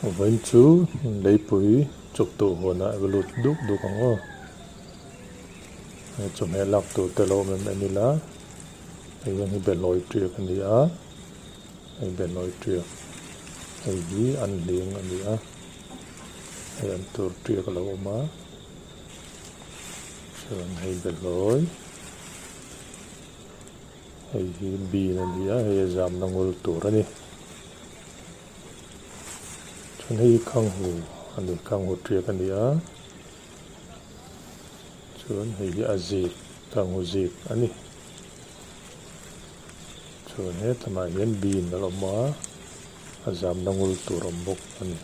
Vawiin chu leipui chuk duh huanah i va lut duk duk ang aw. Hei chawhmeh lak tur te lo awm em en ila hei hian hi behlawi tiak a ni a, hei behlawi tiak hei hi an hling a ni a, hei an tur tiak a lo awm a, chuan hei behlawi. Hei hi bean a ni a, hei a zamna ngul tur a ni. Chuan hei hi khanghu a ni, khanghu tiak a ni a. Chuan hei hi a zik, khanghu zik a ni. Chuan hetlaiah hian bean a awm a, a zamna ngul tur a awm bawk a ni.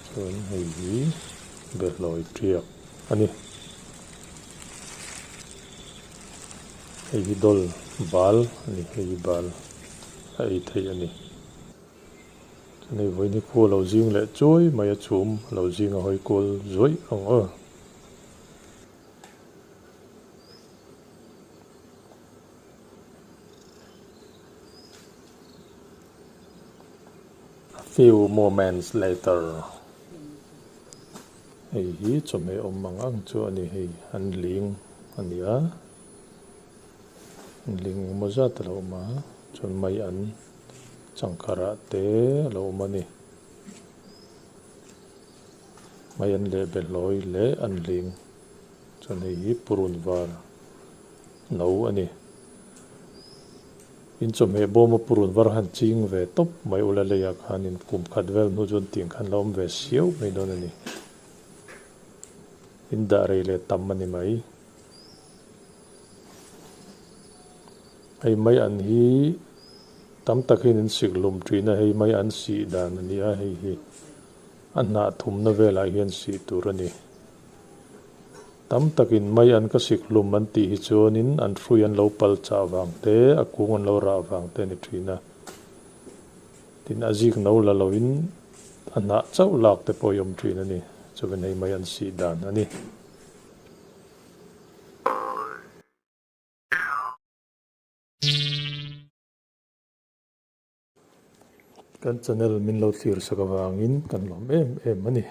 Chuan hei hi behlawi tiak a ni. Hei hi dawl bal a ni, hei hi bal a ei theih a ni. Chuan hei vawiin hi khu a lo zing leh chuai mai a chhum a lo zing a hawi kual zuaih ang aw. A few moments later. Hei hi chawhmeh awm ang ang chu a ni hei an ling a ni a an ling engemaw zat a lo awm a chuan mai an changkharah te a lo awm a ni mai an leh behlawi leh an ling chuan hei hi purun var no a ni. In chawhmeh bawma purun var han ching ve tawp mai ula leiah khanin kum khat vel hnu chuan tiang khan la awm ve siau mai dawn a ni. In dah rei leh tam a ni mai. Hei mai an hi tam takin in sik hlum thin a, hei mai an sih dan a ni a, hei hi a hnah thumna velah hian sih tur a ni. Tam takin mai an ka sik hlum an tih hi chuanin an hrui an lo pal chah vang te, a kung an lo rah vang te a ni thin a. Tin, a zik no la loin a hnah chauh lak te pawh i awm thin a ni. Chuvin hei mai an sih dan a ni. Kan channel min lo thlir sak avangin kan lawm em em a ni.